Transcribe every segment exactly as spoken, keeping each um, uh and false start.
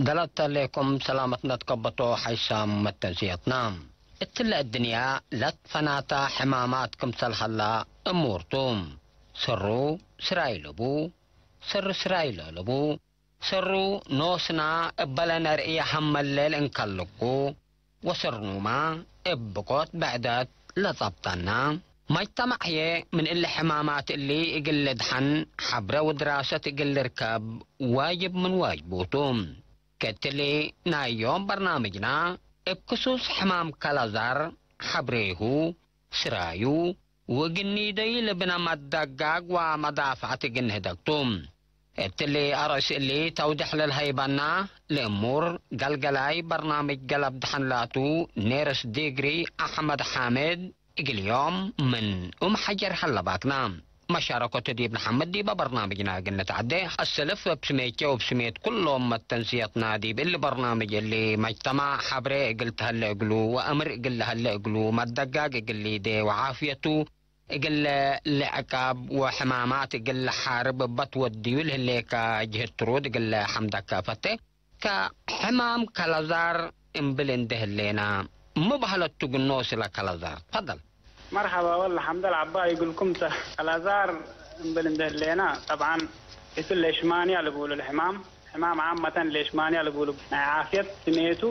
ሰላምታ ሌኩም ሰላመትነ ትከበቶ ሓይሳም መተንስየትና። እትለ እድንያ ለትፈናተ ሕማማት ክምሰል ሀላ እሙር ቱ። ሰሩ ስራይ ለቡ፣ ሰር ስራይ ለለቡ፣ ሰሩ ኖስና እበ ለነርእየ ሀመሌል እንከልኩ፣ ወሰርኑማ እብ ብቆት ብዕደት ለጸብጠና። መጅተመዕ ህዬ ምን እሊ ሕማማት እሊ እግል ልድሐን ሐብረ ወድራሰት እግል ልርከብ ዋጅብ ምን ዋጅቡ ቱ። ከእትሊ ናይ ዮም በርናምጅና እብ ክሱስ ሕማም ከለዛር ሐብሬሁ፣ ስራዩ ወግኒደዩ ለብነ መደጋግ ወመዳፍዐት እግል ንህደግ ቱ። እትሊ አርእስ እሊ ተውዴሕ ለልሀይበና ለእሙር ገልገላይ በርናምጅ ገለብ ደሐን ላቱ ኔርስ ዲግሪ አሕመድ ሓምድ እግል ዮም ምን ኡም ሐጀር ሀለባክና። መሻረከቱ ዲብ ነሐምድ ዲበ በርናምጅና እግል ንትዐዴ፣ አሰልፍ እብ ስሜቼ ወእብ ስሜት ኩሎም መተንስየትና ዲብ እሊ በርናምጅ እሊ መጅተማዕ ሐብሬ እግል ተሀሌ እግሉ ወአምር እግል ለሀሌ እግሉ መደጋግ እግል ሊዴ ወዓፍየቱ እግል ልዕቀብ ወሕማማት እግል ለሓርብ እበ ትወድዩ ለህሌከ ጅህት ትሩድ እግል ለሐምደከ እፈቴ። ከሕማም ከለዛር እምብል እንዴ ህሌና፣ ሚ በህለት ቱ ግኖስ ለከለዛር? ተፈደል። መርሐባ ወለ ሐምደል ዐባይ እግልኩም ተ። ከለዛር እምብል እንዴ ህሌና፣ ጠብዓን እቱ ሌሽማንያ ልቡሉ ለሕማም፣ ሕማም ዓመተን ሌሽማንያ ልቡሉ፣ ናይ ዓፍየት ስሜቱ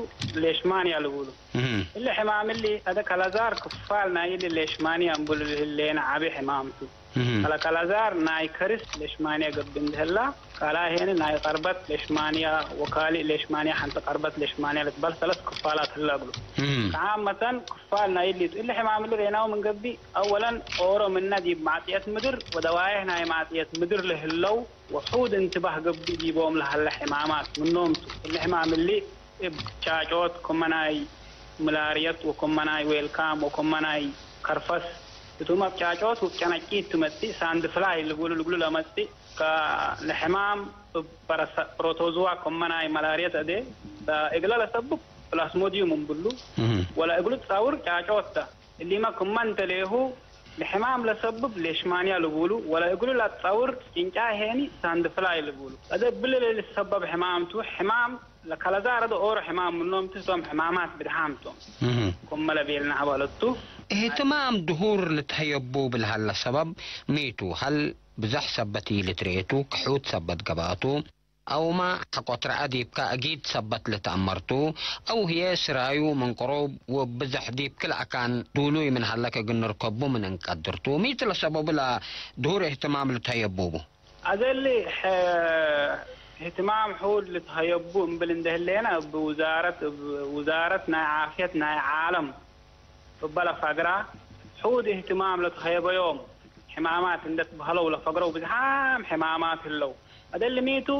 ሌሽማንያ ልቡሉ። እህ። እሊ ሕማም እሊ፣ አደ ከለዛር ክፋል ናይ እሊ ሌሽማንያ እምብሉ ህሌነ ዐቢ ሕማም ቱ። እህ። ከለ ከለዛር ናይ ከርስ ሌሽማንያ ገብእ እንዴ ህላ፣ ካልኣይ ሄኒ ናይ ቀርበት ሌሽማንያ ወካልእ ሌሽማንያ፣ ሐንቲ ቀርበት ሌሽማንያ ልትበል ሰለስ ክፋላት ህለ እግሉ። እህ። ከዓመተን ክፋል ናይ እሊ ቱ። እሊ ሕማም እሊ ሬናሁ ምን ገብእ፣ አወለን ኦሮ ምነ ዲብ ማጽየት ምድር ወደዋዬሕ ናይ ማጽየት ምድር ለህለው ወሑድ እንትባህ ገብእ ዲቦም ለሀለ ሕማማት ምኖም ቱ። እሊ ሕማም እሊ እብ ጫጮት፣ ክመ ናይ ምላርየት ወክመ ናይ ዌልካም ወክመ ናይ ከርፈስ፣ እቱመ እብ ጫጮት ወእብ ጨነጪት ትመጽእ ሳንድ ፍላይ ልቡሉ ልግሉ ለመጽእ ከ-፣ ለሕማም እብ ፐረሰ-፣ ፕሮቶዝዋ ክመ ናይ መላርየት አዴ፣ እግለ ለሰብብ ፕላስሞዲዩም እምብሉ፣ እህ። ወለ እግሉ ትጻውር ጫጮት ተ። እሊመ ክመ እንተ ሌሁ፣ ለሕማም ለሰብብ ሌሽማንያ ልቡሉ፣ ወለ እግሉ ለትጸውር ጭንጫ ሄኒ ሳንድ ፍላይ ልቡሉ። እደ እብሊ ለልትሰበብ ሕማም ቱ። ሕማም ለከለዛር እደ ኦሮ ሕማም ምኖም ቱ፣ ህቶም ሕማማት ብድሓም ቶም። እህ። ክመ ለቤልናሀ በለቱ። እህትማም ድሁር ልትሀየቡ ብልሀለ ሰበብ ሚ ቱ? ሀል ብዘሕ ሰበት ኢልትርኤቱ፣ ክሑት ሰበት ገብአቱ፣ አውመ ሐቆ ትረአ ዲብከ አጊድ ሰበት ልትአመርቱ፣ አው ህዬ ስራዩ ምን ቅሩብ ወብዘሕ ዲብ ክል አካን ዱሉይ ምን ሀለከ እግል ንርከቡ ምን እንቀድርቱ። ሚ ቱ ለሰበቡ ለድሁር እህትማም ልትሀየቡ ቡ? አዜ እሊ፣ ሕ-፣ እህትማም ሑድ ልትሀየቡ እምብል እንዴ ህሌነ፣ እብ ውዛረት፣ እብ ውዛረት ናይ ዓፍየት ናይ ዓለም እበ ለፈግራ፣ ሑድ እህትማም ለትሀየበዮም ሕማማት እንዴ ትበህለው ለፈግረው ብዝሓም ሕማማት ህለው። አደልሚ ቱ፣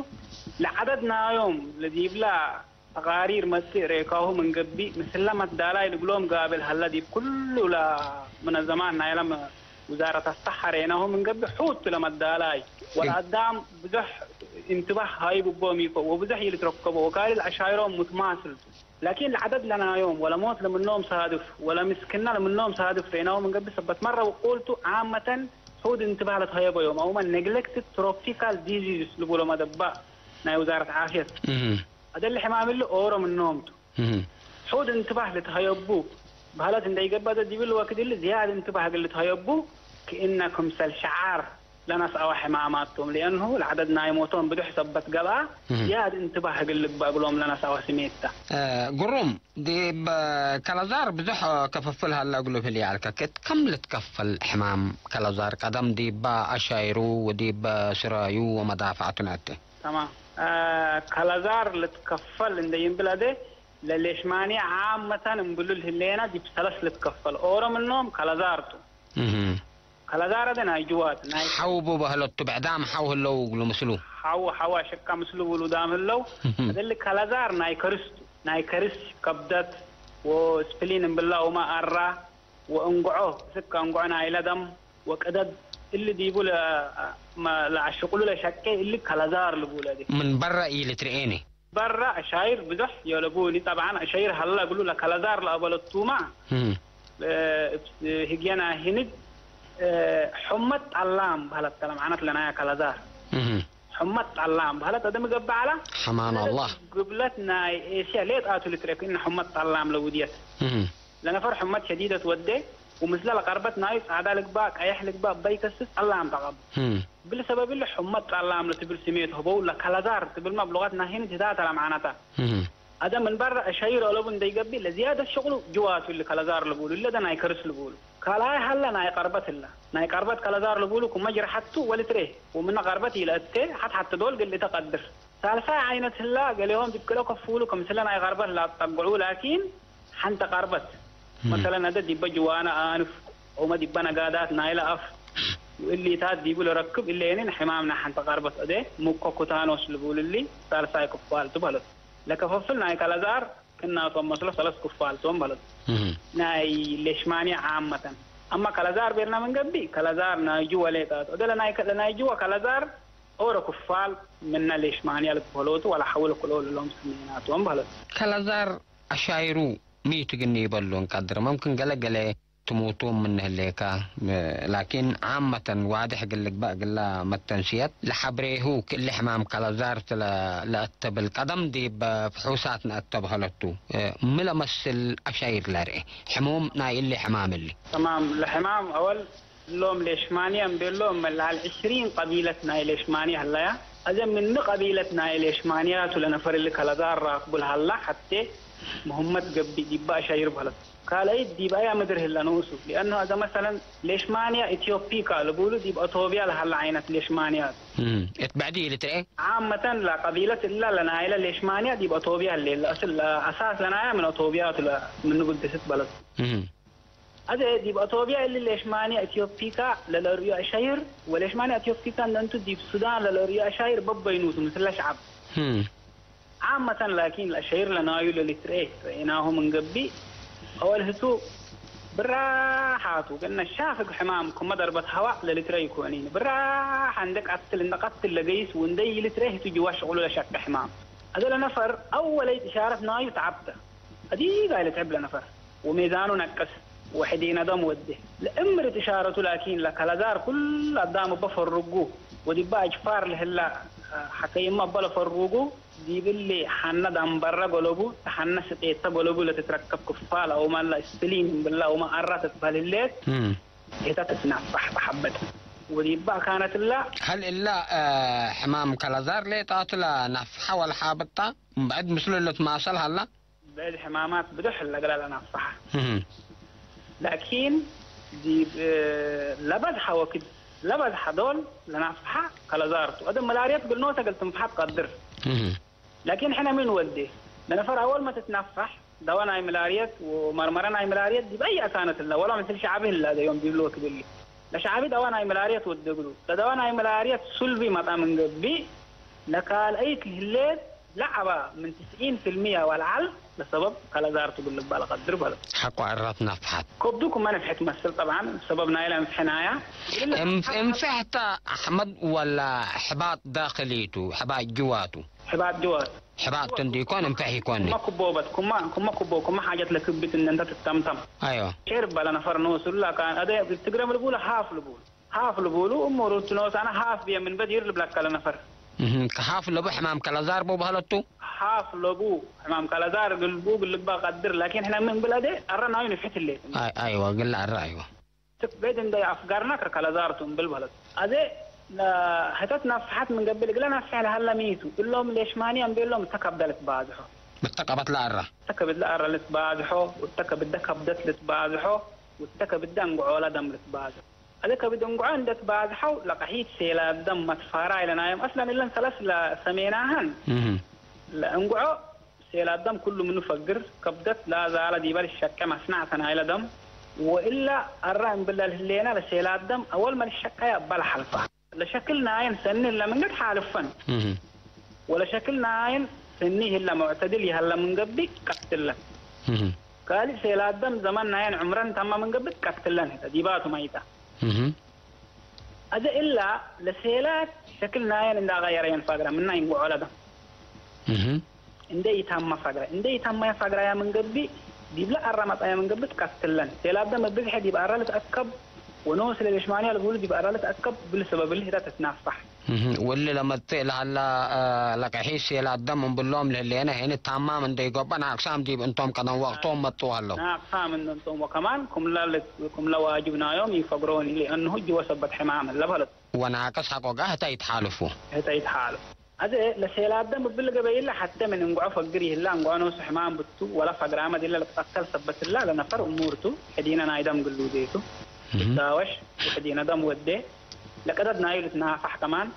ለዐደድ ናዮም ለዲብላ ተቃሪር መጽእ ሬካሁ ምን ገብእ፣ ምስለ መትዳላይ ልግሎም ጋብል ሀለ፣ ዲብ ኩሉ ለመነዘማት ናይለ ውዛረት አሰሐ ሬናሁ ምን ገብእ፣ ሑድ ቱ ለመትዳላይ። እም። ወለአዳም ብዙሕ እንትባህ ሀይብ እቦም ኢኮ፣ ወብዙሕ ኢልትረከቦ፣ ወካልእ ለአሻይሮም ሙትማስል ቱ። ላኪን ለዐደድ ለናዮም ወለሞት ለምኖም ሳድፍ ወለምስክና ለምኖም ሳድፍ ሬናሁ ምን ገብእ ሰበት መረ ውቁል ቱ። ዓመተን ሑድ እንትባህ ለትሀየበዮም አውመ ኔግሌክትድ ትሮፒካል ዲዚዝስ ልቡሎም አደባእ ናይ ውዛረት ዓፍየት። እህ። አደሊ ሕማም እሊ ኦሮ ምኖም ቱ። እህ። ሑድ እንትባህ ልትሀየቡ በህለት እንደ ኢገብአ ዲብል ወክድ እሊ ዝያድ እንትባህ እግል ልትሀየቡ ክእነ ክምሰል ሸዓር ለነስአወ ሕማማት ቶም፣ ሊአንሁ ለዐደድ ናይ ሞቶም ብዱሕ ሰበት ገብአ፣ እህ። ዝያድ እንትባህ እግል ልግበእ እግሎም ለነስአወ ስሜት ተ። እ፣ ግሩም፣ ዲብ ከለዛር ብዙሕ ክፍፍል ሀለ እግሉ ህሌ አልከ። ክት ከም ልትከፈል ሕማም ከለዛር ቀደም ዲበ አሻይሩ ወዲበ ስራዩ ወመዳፍዐቱ ነአቴ። ተማም። እ፣ ከለዛር ልትከፈል እንደ ይንብል አዴ፣ ለሌሽማንየ ዓመተን እምብሉ ህሌነ ዲብ ሰለስ ልትከፈል። ኦሮ ምኖም ከለዛር ቱ። እህ። ከለዛር አደ ናይ ጅዋት፣ ናይ ሐው ቡ በህለቱ ብዕዳም ሐው ህለው እግሉ ምስሉ። ሐው፣ ሐው አሸቃ ምስሉ ውሉዳም ህለው። እህ። አደሊ ከለዛር ናይ ከርስ ቱ። ናይ ከርስ፣ ከብደት ወስፕሊን እምብላ ወማ አራ ወእንግዖ፣ ስከ እንግዖ ናይለ ደም ወቅደድ እሊ ዲቡ ለ-፣ መ-፣ ለአሽቅሉ ለሸቄ እሊ ከለዛር ልቡለ ዲ። ምን በረ ኢልትርኤኒ። በረ አሻይር ብዞሕ የለቡኒ። ጠብዓን አሻይር ሀለ እግሉ ለከለዛር ለአበለቱማ፣ እም። እ፣ እብ ህግየና ሂንድ፣ እ፣ ሑመት ጠላም በህለት ተለምዓነት ለናያ ከለዛር። እህ። ሕመት ጠላም በህለት አደም ገብእ ዐላ። ሐማን አላህ። ግብለት ናይ ኤስያ ሌጣቱ ልትረክ እነ ሕመት ጠላም ለውድየት። እህ። ለነፈር ሕመት ሸዲደት ወዴ፣ ወምስለ ለቀርበት ናዩ ጻዕዳ ልግባእ፣ ቀየሕ ልግባእ፣ እበ ይከስስ ጠላም ተቀብ። እህ። እብሊ ሰበብ እሊ ሕመት ጠላም ለትብል ስሜት ሀበው፣ ለከለዛር ትብልመ እብ ሉቀት ናሂን ጅዳተ ለመዓነታ። እህ። አደም ምን በረ አሸይር አለቡ እንዴ ይገብእ፣ ለዝያደት ሸቅሉ ጅዋቱ እሊ ከለዛር ልቡሉ፣ እለ ደ ናይ ከርስ ልቡሉ። ካልኣይ ሀለ ናይ ቀርበት ህለ። ናይ ቀርበት ከለዛር ልቡሉ ክመ ጅርሐቱ ወልትሬህ፣ ወምነ ቀርበት ኢለአቴ፣ ሐት ሐቲ ዶል ግልእተ ቀድር። ሳልሳይ ዓይነት ህለ፣ ገሌሆም ዲብ ክልኤ ከፉሉ፣ ክምስለ ናይ ቀርበት ለአትጠግዑ፣ ላኪን ሐንተ ቀርበት። እም። መሰለን፣ አደ ዲበ ጅዋነ አንፍ፣ ኦመ ዲበ ነጋዳት ናይለ አፍ፣ ወእሊታት ዲቡ ለረክብ፣ እሌኒን ሕማም ናይ ሐንተ ቀርበት፣ አደ ሙኮኩታኖስ ልቡል እሊ፣ ሳልሳይ ክፋል ቱ በህለት። ለከፈፍል ናይ ከለዛር፣ ክናቶም መስሎ ሰለስ ክፋል ቶም በለቱ። እህ። ናይ ሌሽማንያ ዓመተን። አማ ከለዛር ቤርና ምን ገብእ፣ ከለዛር ናይ ጅወ ሌጣ ቱ። እደ ለናይ ከ-፣ ለናይ ጅወ ከለዛር ኦሮ ክፋል ምነ ሌሽማንያ ልትበህሎቱ ወለሐውል ክሎ ልሎም ስሜናቶም በለቱ። ከለዛር አሻይሩ ሚ ትግኒ ይበሉ እንቀድር። መምክን ገለ ገለ ትሙቶም ምን ህሌከ፣ ላኪን ዓመተን ዋድሕ እግል ልግበእ እግላ መተንስየት ለሐብሬሁ ክእሊ ሕማም ከለዛር ተ ለ-፣ ለአተብል ቀደም ዲብ ፍሑሳት ነአተብ ሀለቱ። ሚ ለመስል አሻይር ለርኤ ሕሙም ናይ እሊ ሕማም እሊ? ተማም፣ ለሕማም አወል እሎም ሌሽማንያ እምቤሎ እመ ለዐል ዕሽሪን ቀቢለት ናይ ሌሽማንያ ህለያ። አዜ ምኒ ቀቢለት ናይ ሌሽማንያ ቱ ለነፈር እሊ ከለዛር ራክቡ ለሀላ ሐቴ ምህመት ገብእ ዲበ አሻይር በህለት። ካልአይት ዲብ አያ ምድር ህለ ንኡሱ? ሊአኑ አዘ መሰለን ሌሽማንያ ኢትዮፒካ ልቡሉ ዲብ አቶብያ ለሀለ ዓይነት ሌሽማንያ ቱ። እም፣ እት ብዕድ ኢልትርኤ? ዓመተን ለቀቢለት እላ ለናይለ ሌሽማንያ ዲብ አቶብያ ህሌለ። አስል ለአሳስ ለናያ ምን አቶብያ ቱ ለ-፣ ምኑ ብግስት በለቱ። እም። አዜ ዲብ አቶብያ እሊ ሌሽማንያ ኢትዮፒካ ለለርእዩ አሻይር፣ ወሌሽማንያ ኢትዮፒካ እንደ እንቱ ዲብ ሱዳን ለለርእዩ አሻይር በበይኑቱ ምስለ ሸዐብ። እም። ዓመተን ላኪን ለአሸይር ለናዩ ለልትርኤ ረኤናሁ ምን ገብእ፣ አወል ህቱ ብራሓቱ ገነ ሻፍግ ሕማም ክመ ደርበት ሀዋእ ለልትረእ ኢኮኒን። ብራሓ እንዴ ቀትል፣ እንዴ ቀትል ለገይስ ወእንዴ ኢልትረእ ህቱ ጅዋ ሽቅሉ ለሸቄ ሕማም። አዜ ለነፈር አወለይት እሻረት ናዩ ተዐብተ። አዲጋይ ለትዕብ ለነፈር ወሜዛኑ ነቅስ ወሕዴነ ደም ወዴ። ለእምርት እሻረቱ ላኪን ለከለዛር ኩሉ አዳም እበ ፈሩጉ ወዲበ አጅፋር ለህላ ሐከይመ እበ ለፈሩጉ። ዲብሊ ሐነ ደንበረ ገለቡ፣ ተሐነ ስጤተ ገለቡ ለትትረከብ ክፋል አውመ ለስፕሊን እምብላ አውመ አረ ትትበህል ህሌት፣ እም። ህተ ትትነፈሕ ተሐበጠ። ወዲበ አካነትላ። ሀል እላ፣ እ፣ ሕማም ከለዛር ሌጣቱ ለነፍሐ ወለሓብጣ እምበዕድ ምስሉ ልትማሰል ሀላ? ብዕድ ሕማማት ብዶሕ ለእግለ ለነፍሐ። እም። ላኪን ዲብ፣ እ፣ ለበዝሐ ወክድ ለበዝሐ ዶል ለነፍሐ ከለዛር ቱ። አደ መላርየት እግል ኖሰ እግል ትንፍሐ ትቀድር። እም። ላኪን ሕነ ምን ወዴ? ለነፈር አወልመ ትትነፈሕ፣ ደወ ናይ ምላርየት ወመርመረ ናይ ምላርየት ዲብ አይ አካነት ህለ፣ ወላ ምስል ሸዐቢ ህለ፣ አዜ ዮም ዲብሉ ወክድ እሊ። ለሸዐቢ ደወ ናይ ምላርየት ወዴ እግሉ። ለደወ ናይ ምላርየት ሱልቢ መጣ ምን ገብእ፣ ለካልአይት ህሌት ለዐበ ምን ትስዒን ፊልምየ ወለዐል ለሰበብ ከለዛር ቱ እግል ልባል ቀድር በለ። ሐቆ ዕራት ናፍሐት። ከብዱ ክመ ንፍሐት መስል ጠብዓን፣ ሰበብ ናይለ እንፍሐ ናያ። እንፍ-፣ እንፍሐተ አሕመድ ወላ ሕባጥ ዳክሊ ቱ፣ ሕባጥ ጅዋ ቱ? ሕባጥ ጅዋ ቱ። ሕባጥ እንዲ ኢኮን እንፍሕ ኢኮን። ክመ ክቦበት፣ ክመ፣ ክመ ክቦ፣ ክመ ሓጀት ለክብት እንደ እንተ ትተምተም። አይዋ። ሼር በለ ነፈር ኖሱ ላካን፣ አደ ትግረም ልቡለ፣ ሀፍ ልቡለ። ሀፍ ልቡሉ እሙሩ ቱ ኖሳነ ሀፍ ብየ ምን በዲር ልብለከ ለነፈር። እህ፣ ከሀፍ ለቡ ሕማም ከለዛር ቡ በህለቱ? ሀፍ ለቡ ሕማም ከለዛር ግልቡ ግልባ ቀድር፣ ላኪን ሕነ ምን ብል አዜ አረ ናዩ ንፍሕት ህሌት። አይ፣ አይዋ፣ ግለ አረ አይዋ። ትክ ቤት እንደ አፍጋርና ከከለዛር ቱ እምብል በህለት። አዜ ለ-፣ ህተት ነፍሐት ምን ገብእ እግለ ነፍሕ ለሀለ ሚቱ። እሎም ሌሽማንያ እምቤሎም እተ ከብደ ልትባዝሖ። እተ ቀበት ለአረ። እተ ከብድ ለአረ ልትባዝሖ፣ ወእተ ከብደ ከብደት ልትባዝሖ፣ ወእተ ከብደ እንግዖለ ደም ልትባዝሖ። አዜ ከብድ እንግዖ እንዴ ትባዝሐው ለቀሒት ሴላት ደም መትፋራይ ለናዮም። አስለን እለን ሰለስ ለሰሜናህን እህ። ለእንግዖ ሴላት ደም ኩሉ ምኑ ፈግር፣ ከብደት ላዛለ ዲበ ልሸቄ መስናዕተ ናይለ ደም ወእላ አረ እምብለ ልህሌነ ለሴላት ደም አወልመ ልሸቀየ እበ ለሐልፋ። ለሸክል ናየን ሰኒ ህለ ምንገድ ሓልፈን። እህ። ወለሸክል ናየን ሰኒ ህለ ሙዕተድል ይሀለ ምን ገብእ ቀትለን። እህ። ካልእ ሴላት ደም ዘመን ናየን ዕምረን ተመ ምን ገብእ ቀትለን ህተ ዲባቱ መይታ። እህ። አዜ እላ ለሴላት ሸክል ናየን እንዳ አቀየረየን ፋግረ ምና ይንጎዖ ለደም። እህ። እንዴ ኢታመ ፈግረ፣ እንዴ ኢታመ ፈግረያ ምን ገብእ፣ ዲብለ አረ መጽአያ ምን ገብእ ትቀትለን። ሴላት ደም እብ ብዝሐ ዲብ አረ ልትአከብ፣ ወኖስ ለሌሽማንያ ልቡሉ ዲብ አረ ልትአከብ፣ እብሊ ሰበብ እሊ ህተ ትትናፋሕ። እህ፣ ወእሊ ለመጽእ ለሀላ፣ አ፣ ለቀሒስ ሴላት ደም እምብሎም ለህሌነ፣ ሄኒ ታማም እንደ ኢገብአ፣ ናቅሳም ዲብ እንቶም ቀደም ወቅቶም መጽኡ ሀለው። ናቅሳም እንደ እንቶም ወከማን ክምለ፣ ክምለ ዋጅብ ናዮም ኢፈግሮኒ፣ ለአንሁ ጅወ ሰበት ሕማም እለ በለቱ። ወናቅስ ሐቆ ጋር ህተ ይትሓልፉ። ህተ ይትሓልፉ። አዜ ለሴላት ደም እብል ገበይለ ሐቴ ምን እንግዖ ፈግር ይህላ፣ እንግዖ ኖሱ ሕማም ብቱ፣ ወለ ፈግራመ ዲለ ልትቀተል ሰበት እላ ለነፈር እሙር ቱ፣ ሕዲነ ናይ ደም ግሉዴ ቱ። እህ። ልትዳወሽ ወሕዲነ ደም ወዴ፣ ለቀደድ ናዩ ልትናፋሕ ከማን፣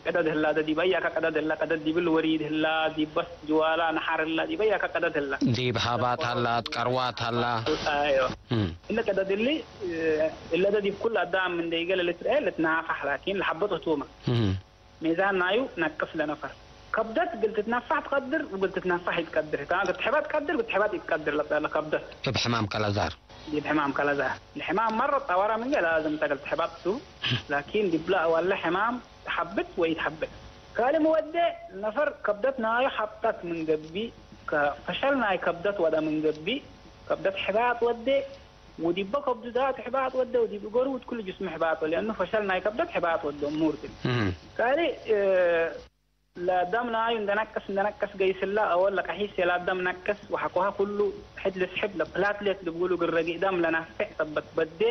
ቀደድ ህላ፣ ዲብ አያከ ቀደድ ህላ፣ ቀደድ ዲብል ወሪድ ህላ፣ ዲብ በስ ጅዋላ ነሐር ህላ፣ ዲብ አያከ ቀደድ ህላ። ዲብ ሃባት ሀላ፣ አትቀርዋት ሀላ። አዮ። እም። እለ ቀደድ እሊ፣ እለ ዲብ ኩል አዳም እንደ ኢገለ ልትርኤ ልትናፋሕ፣ ላኪን ለሐበት ህቱመ። እም። ሜዛን ናዩ ነቅስ ለነፈር። ከብደት እግል ትትነፋሕ ትቀድር ወእግል ትትነፋሕ ኢትቀድር። ህታ እግል ትሕበጥ ትቀድር፣ እግል ትሕበጥ ኢትቀድር ለጸ-፣ ለከብደት። እብ ሕማም ከለዛር። ዲብ ሕማም ከለዛር። ለሕማም መረ ጠወረ ምንገ ላዝም እተ እግል ትሕበጥ ቱ። ላኪን ዲብለ አወለ ሕማም ተሐብጥ ወኢትሐብጥ። ካልእ ምወዴ ነፈር ከብደት ናዩ ሐብጠት ምን ገብእ፣ ከፈሸል ናይ ከብደት ወደ ምን ገብእ፣ ከብደት ሕባጥ ወዴ፣ ወዲበ ከብዱ ዛቱ ሕባጥ ወደ፣ ወዲብ እገሩ ወድ ኩሉ ጅስሙ ሕባጥ ወ፣ ለአኑ ፈሸል ናይ ከብደት ሕባጥ ወደ እሙር ትን። እህ። ካልእ፣ እ፣ ለደም ናዩ እንደ ነቅስ፣ እንደ ነቅስ ገይስላ፣ አወል ለቀሒስ የላ ደም ነቅስ፣ ወሐቆሃ ኩሉ ሕድ ልስሕብ፣ ለፕላትሌት ልብሉ እግል ረጊእ ደም ለናፍዕ ሰበት በዴ፣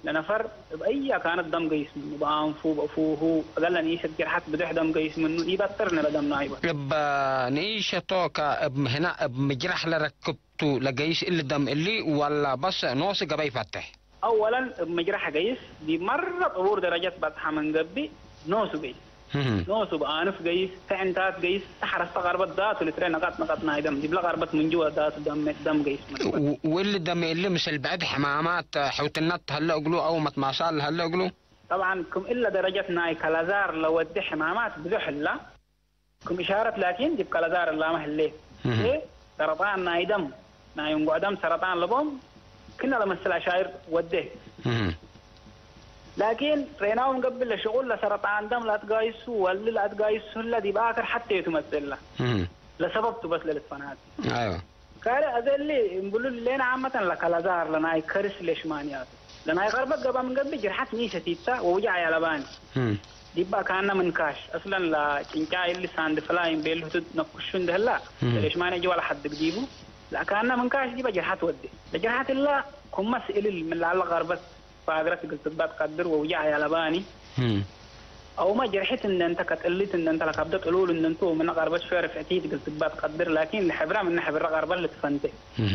ለነፈር እብ አይ አካነት ደም ገይስ ምኑ፣ በአንፉ፣ በአፉሁ፣ እገለ ንኢሸት ጅርሐት ብዶሕ ደም ገይስ ምኑ፣ ኢበጥር ንለ ደም ናዩ በ። እብ ንኢሸቶ ከእብ ህና እብ ምጅራሕ ለረክብ ቱ ለገይስ እሊ ደም እሊ፣ ወላ በስ ኖስ ገበይ ፈትሕ? አወለን እብ ምጅራሕ ገይስ፣ ዲብ መረ ጥቡር ደረጀት በጽሐ ምን ገብእ፣ ኖሱ ገይስ። እህ። ኖሱ እብ አንፍ ገይስ፣ ተዕንታት ገይስ፣ ተሐረስተ ቀርበት ዛቱ ልትረ ነቀጥ ነቀጥ ናይ ደም፣ ዲብለ ቀርበት ምን ጅወ ዛቱ ደም፣ ደም ገይስ ምን። ው-፣ ወእሊ ደም እሊ ምስል ብዕድ ሕማማት፣ ሕውትነት ሀለ እግሉ አው መትማሳል ሀለ እግሉ? ጠብዓን ክም እለ ደረጀት ናይ ከለዛር ለወዴ ሕማማት ብዙሕ እላ። ክም እሻረት ላኪን ዲብ ከለዛር እላመ ህሌት። እህ። እዜ ሰረጣን ናይ ደም፣ ናይ እንጎዕ ደም ሰረጣን ለቦም ክነ ለመስል አሻይር ወዴ። እህ። ላኪን ሬናው እንገብእ ለሽቁል ለሰረጣን ደም ለአትጋይሱ ወሊ ለአትጋይሱ ህለ ዲብ አክር ሐቴ ቱ መጽእላ። እህ። ለሰበብ ቱ በስ ለልትፈናት። አይወ። ካሪ አዜ እሊ እምብሉ ሌነ ዓመተን ለከለዛር ለናይ ከርስ ሌሽማንያቱ። ለናይ ቀርበት ገብአ ምን ገብእ ጅርሐት ሚ ሰቲታ ወውጃዕ ያለባኒ። እም። ዲብ አካነ ምንካሽ፣ አስለን ለጭንጫ እሊ ሳንድ ፍላይ እምቤል ህቱ ነኩሹ እንደ ህላ፣ እም። ለሌሽማንያ ጅዋ ለሐድግ ዲቡ፣ ለአካነ ምንካሽ ዲበ ጅርሐት ወዴ። ለጅርሐት እላ ኩመ ስእልል ምን ለአለ ቀርበት ፋግረት እግል ትግባእ ትቀድር ወውጃዕ ያለባኒ። እም። አውመ ጅርሕት እንደ እንተ ከጥሊት እንደ እንተ ለከብደ ጥሉል እንደ እንቱ ምነ ቀርበት ሾር ፍዕቲት እግል ትግባእ ትቀድር፣ ላኪን ለሕብረ ምነ ሕብረ ቀርበት ልትፈንቴ። እህ።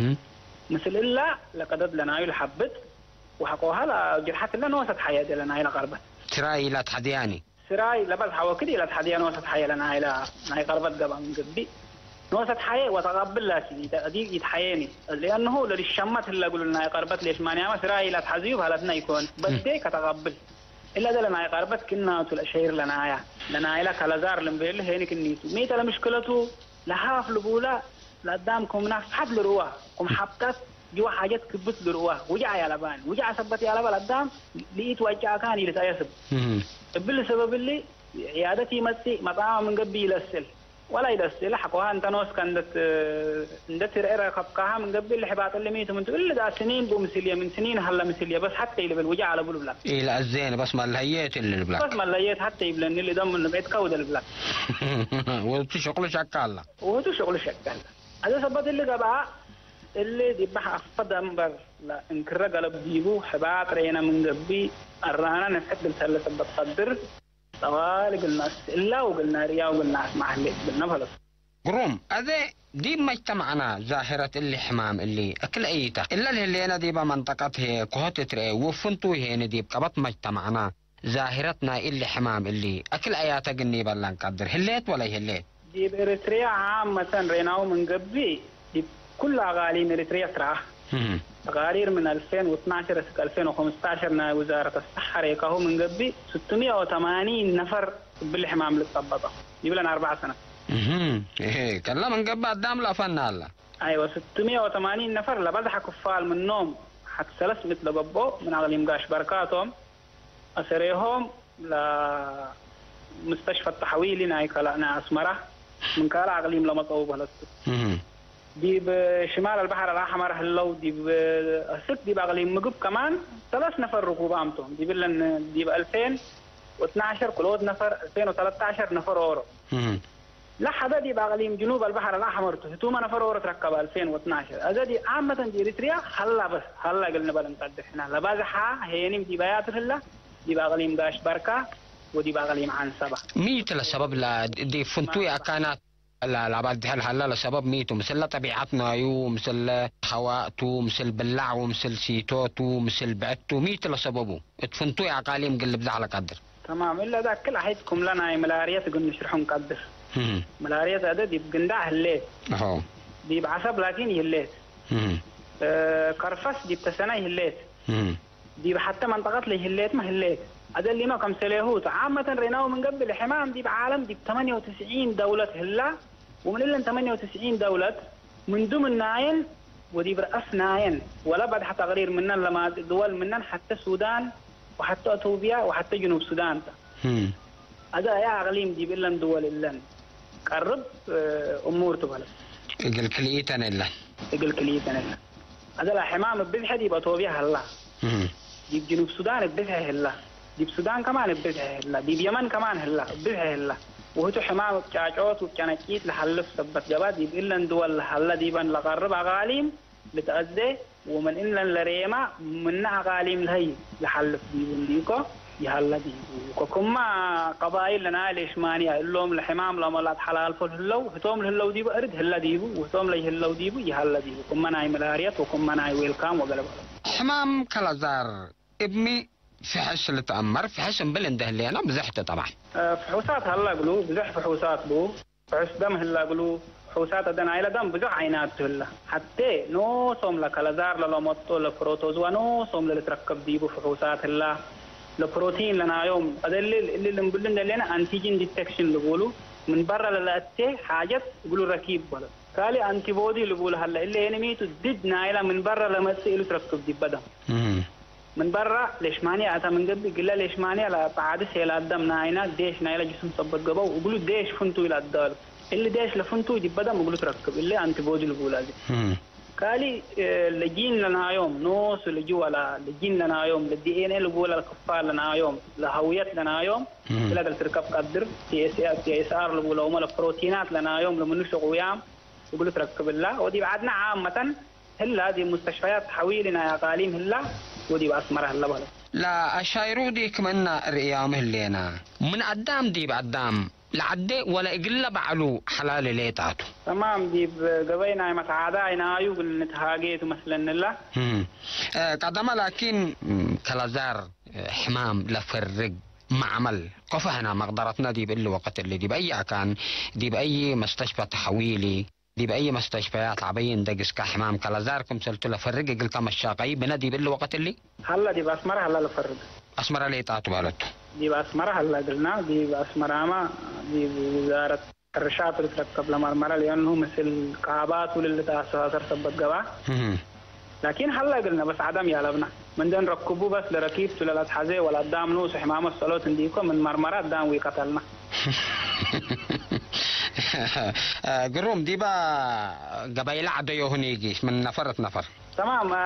ምስል እላ ለቀደድ ለናዩ ለሐብጥ ወሐቆሃ ለጅርሐት እለ ኖሰት ሐየደ ለናዩ ለቀርበት። ስራይ ኢላትሐድያኒ። ስራይ ለበዝሐ ወክድ ኢለትሐድየ ኖሰት ሐየ ለናይለ ናይ ቀርበት ገብአ ምን ገብእ። ኖሰት ሐየ ወተቀብል ላኪን ኢተአዲግ ኢትሐየኒ። ለአንሁ ለልሸመት ህለ እግሉ ናይ ቀርበት ሌሽማንያመ ስራይ ኢለትሐዝዩ በህለትነ ኢኮን። በዴ ከተቀብል። እለ እዘ ለናይ ቀርበት ክናቱ ለሸይር ለናያ። ለናይለ ከለዛር ልንቤሉ ሄኒ ክኒቱ። ሚ ተ ለምሽክለቱ ለሃፍ ልቡላ ለአዳም ክም ናፍሐት ልርዋ፣ ክም ሐብጣት ጅወ ሓጀት ክብት ልርዋ፣ ውጃዕ ያለባን፣ ውጃዕ ሰበት ያለበ ለአዳም ለኢትወጃእካን ኢልትአየስብ። እህ። እብል ሰበብ እሊ፣ ዕያደት ኢመጽእ፣ መጽአመ ምን ገብእ ኢለስእል። ወላ ኢለስእል፣ ሐቆሃ እንተ ኖስከ እንደ ት-፣ እንደ ትርኤ ረከብካሃ ምን ገብእ እሊ ሕባጥ እሊ ሚ ቱ ምን ቱ፣ እሊ ዳ ስኒን ቡ ምስልየ፣ ምን ስኒን ሀለ ምስልየ፣ በስ ሐቴ ኢልብል ውጃዕ አለቡ ልብላ። ኢለአዜን በስ መለህየት እሊ ልብላ። በስ መለህየት ሐቴ ኢብለኒ፣ እሊ ደም ንብዕት ከውደ ልብላ። ወቱ ሸቅሉ ሸቃላ። ወቱ ሸቅሉ ሸቃላ። አዜ ሰበት እሊ ገብአ፣ እሊ ዲብ አፈ ደንበር ለእንክረ ገለብ ዲቡ፣ ሕባጥ ሬነ ምን ገብእ፣ አራነ ነፍሐት እግል ተህለ ሰበት ቀድር፣ ጠዋል እግል ነአስትእላ ወእግል ነርእያ ወእግል ነአስመዕ ህሌት እግልነ ፈለቱ። ግሩም። አዜ ዲብ መጅተመዕና ዛህረት እሊ ሕማም እሊ እክል እይተ። እለ ለህሌነ ዲበ መንጠቀት ህዬ ኮሆት እትርኤ ወፍንቱ ህዬኒ ዲብ ቀበት መጅተመዕና። ዛህረት ናይ እሊ ሕማም እሊ፣ አክል አያተ ግኒ በላ እንቀድር ህሌት ወለይህሌት? ዲብ ኤሪትርያ ዓመተን ሬናሁ ምን ገብእ፣ ዲብ ኩሉ አቃሊም ኤሪትርያ ትረአ። እህ። ተቃሪር ምን አልፌን ወትናሸር እስክ አልፌን ወኸምስታሸር ናይ ውዛረት አሰሐ ሬካሁ ምን ገብእ፣ ስቱምየ ወተማኒን ነፈር እብሊ ሕማም ልትጸበጠ። ይብለን አርበዕ ሰነት። እህ። እሄ፣ ከላ ምን ገብእ አዳም ለአፈና አላ። አይወ፣ ስቱምየ ወተማኒን ነፈር ለበዝሐ ክፋል ምኖም፣ ሐት ሰለስ ምእት ለገብኦ ምን አቅሊም ጋሽ በርካቶም፣ አሰሬሆም ለሙስተሽፈ ተሐዊሊ ናይ ከላእ ናይ አስመራ፣ ምን ካልእ አቅሊም ለመጸኡ በህለት ቱ። እህ። ዲብ ሽማል አልበሐር አልአሕመር ህለው፣ ዲብ እስክ ዲብ አቅሊም ምግብ ከማን ሰለስ ነፈር ርኩባም ቶም። ዲብ እለን ዲብ አልፌን ወትናሸር ክልኦት ነፈር፣ አልፌን ወተለታሸር ነፈር ኦሮ። እህ። ለሐዘ ዲብ አቅሊም ጅኑብ አልበሐር አልአሕመር ቱ፣ ህቱመ ነፈር ኦሮ ትረከበ አልፌን ወትናሸር። አዘ ዲብ ዓመተን ዲብ ኤሪትሪያ ሀላ በስ፣ ሀላ እግል ንበል እንቀድር ሕና። ለባዝሓ ሄኒም ዲብ አያትር ህላ፣ ዲብ አቅሊም ጋሽ በርካ ወዲብ አቅሊም ዐንሰበ። ሚ ቱ ለሰበብ ለ-፣ ዲብ ፍንቱይ አካናት ለ-፣ ለባድሐ ለሀላ ለሰበብ ሚ ቱ? ምስል ለጠቢዐት ናዩ፣ ምስል ሀዋእ ቱ፣ ምስል ብላዕ ወምስል ሲቶ ቱ፣ ምስል ብዕድ ቱ፣ ሚ ቱ ለሰበቡ? እት ፍንቱይ አቃሊም እግል ልብዛሕ ለቀድር። ተማም። እለ ዳክል አሕድ ክምለ ናይ ምላርየት እግል ንሽርሑ እንቀድር። እህ። ምላርየት አደ ዲብ ግንዳዕ ህሌት። አሆ። ዲብ ዐሰብ ላኪን ይህሌት። እህ። እ፣ ከርፈስ ዲብ ተሰናይ ህሌት። እህ። ዲብ ሐተ መንጠቀት ለይህሌትመ ህሌት። አደሊመ ከምሰሌሁ ቱ። ዓመተን ሬናሁ ምን ገብእ፣ ሕማም ዲብ ዓለም ዲብ ተመንየ ወትስዒን ደውለት ህላ፣ ወምን እለን ተመንየ ወትስዒን ደውለት፣ ምን ዱምን ናየን ወዲብ ረአስ ናየን፣ ወለ በድሐ ተቅሪር ምነን ለማጽእ ድወል ምነን ሐተ ሱዳን ወሐተ አቶብያ ወሐተ ጅኑብ ሱዳን ተ። እም። አዜ አያ አቅሊም ዲብ እለን ድወል እለን ቀርብ፣ እ፣ እሙር ትበለ። እግል ክልኢተን እለን። እግል ክልኢተን እለን። አዜ ለሕማም እብ ብዝሐ ዲብ አቶብያ ሀላ። እም። ዲብ ጅኑብ ሱዳን እብ ብዝሐ ህላ። ዲብ ሱዳን ከማን እብ ብዝሐ ህላ። ዲብ የመን ከማን ህላ፣ እብ ብዝሐ ህላ። ወህቱ ሕማም እብ ጫጮት ወእብ ጨነጪት ለሐልፍ ሰበት ገብአ፣ ዲብ እለን ድወል ለሀለ ዲበን ለቀርብ አቃሊም ልትአዜ፣ ወምን እለን ለሬማ ምነ አቃሊም ለሀይ ለሐልፍ ዲቡ እንዲኮ ይሀለ ዲቡ። ወክመ ቀባይል ለናይ ሌሽማንያ እሎም ለሕማም ለመ ለአትሐላልፎ ለህለው፣ ህቶም ለህለው ዲቡ እርድ ህለ ዲቡ፣ ወህቶም ለይህለው ዲቡ ይሀለ ዲቡ። ክመ ናይ ምላርየት ወክመ ናይ ዌልካም ወገለበለ። ሕማም ከለዛር እብ ሚ ፍሕሽ ልትአመር? ፍሕሽ እምብል እንዴ ህሌነ ብዘሕ ተ ጠብዓን። እ፣ ፍሑሳት ሀለ እግሉ፣ ብዘሕ ፍሑሳት ቡ። ፍሑስ ደም ህለ እግሉ፣ ፍሑሳት አደ ናይለ ደም ብዞሕ ዓይናት ቱ ህለ። ሐቴ ኖሶም ለከለዛር ለለመጡ ለፕሮቶዝዋ ኖሶም ለልትረከብ ዲቡ ፍሑሳት ህላ። ለፕሮቲን ለናዮም አደልል እሊ ልንብሉ እንደሌነ አንቲጂን ዲቴክሽን ልቡሉ፣ ምን በረ ለለአቴ ሓጀት እግሉ ረኪብ በለ። ካሊ አንቲቦዲ ልቡል ሀለ፣ እሊ ኤንሚቱ ድድ ናይላ ምን በረ ለመጽእ እሉ ትረክብ ዲበ ደም። እህ። ምን በራ ሌሽማንያ አተ ምን ገብእ፣ እግለ ሌሽማንያ ለአጣዓዲ ሴላት ደም ናይና ዴሽ ናይለ ጅስም ሰበት ገብአው፣ እግሉ ዴሽ ፍንቱይ ለአዳሉ። እሊ ዴሽ ለፍንቱይ ዲበ ደም እግሉ ትረክብ፣ እሊ አንቲቦዲ ልቡላ ዚ። እም። ካሊ፣ እ፣ ለጂን ለናዮም፣ ኖሱ ለጅወላ፣ ለጂን ለናዮም፣ ለዲኤንኤ ልቡላ ለክፋል ለናዮም፣ ለሀውየት ለናዮም፣ እም። እለ እግል ትርከብ ቀድር፣ ቲ ኤስ ኤ፣ ቲ ኤስ አር ልቡለውመ ለፕሮቲናት ለናዮም፣ ለምኑ ሽቁያም እግሉ ትረክብላ። ወዲብ ዐድነ ዓመተን፣ ህላ ዲብ ሙስተሽፈያት ተሐዊሊ ናይ አቃሊም ህላ ወዲብ አስመረ ህለ በለ። ለአሻይሩ ዲክ ምነ ርእያም ህሌነ፣ ምን አዳም ዲብ አዳም ለዐዴ ወለ እግለ በዐሉ ሐላል ሌጣቱ። ተማም፣ ዲብ ገበይ ናይ መትዓዳይ ናዩ እግል ንትሃጌ ቱ መስለንላ። እም። እ፣ ቀደመ ላኪን፣ እም፣ ከለዛር፣ እ፣ ሕማም ለፈርግ መዕመል ቆፈ ህና መቅደረትነ ዲብ እሊ ወቅት እሊ ዲብ አይ አካን፣ ዲብ አይ መስተሽፈ ተሐዊሊ፣ ዲብ አይ መስተሽፈያት ዐበይ እንዴ ግስከ ሕማም ከለዛር ክምሰልቱ ለፈርግ እግልከ መሻቀይ ብነ ዲብ እሊ ወቅት እሊ? ሀለ ዲብ አስመረ ሀለ ለፈርግ። አስመረ ሌጣቱ ባለቱ። ዲብ አስመረ ሀለ እግልና፣ ዲብ አስመራመ ዲብ ውዛረት ሕርሻት ልትረከብ ለመርመረ፣ ለአንሁ ምስል ቃባቱ ልልትአሰሳሰር ሰበት ገብአ። እህ። ላኪን ሀለ እግልነ በስ ዐደም ያለብነ። ምንደ እንረክቡ በስ ለረኪብ ቱ ለለአትሐዜ ወለአዳም ኖሱ ሕማመት ሰሎት እንዲኮ ምን መርመረ አዳም ዊቀተልነ። ግሩም፣ ዲበ ገበይለ ዐደዮሁ ኒጊሽ ምን ነፈር እት ነፈር። ተማም፣ አ፣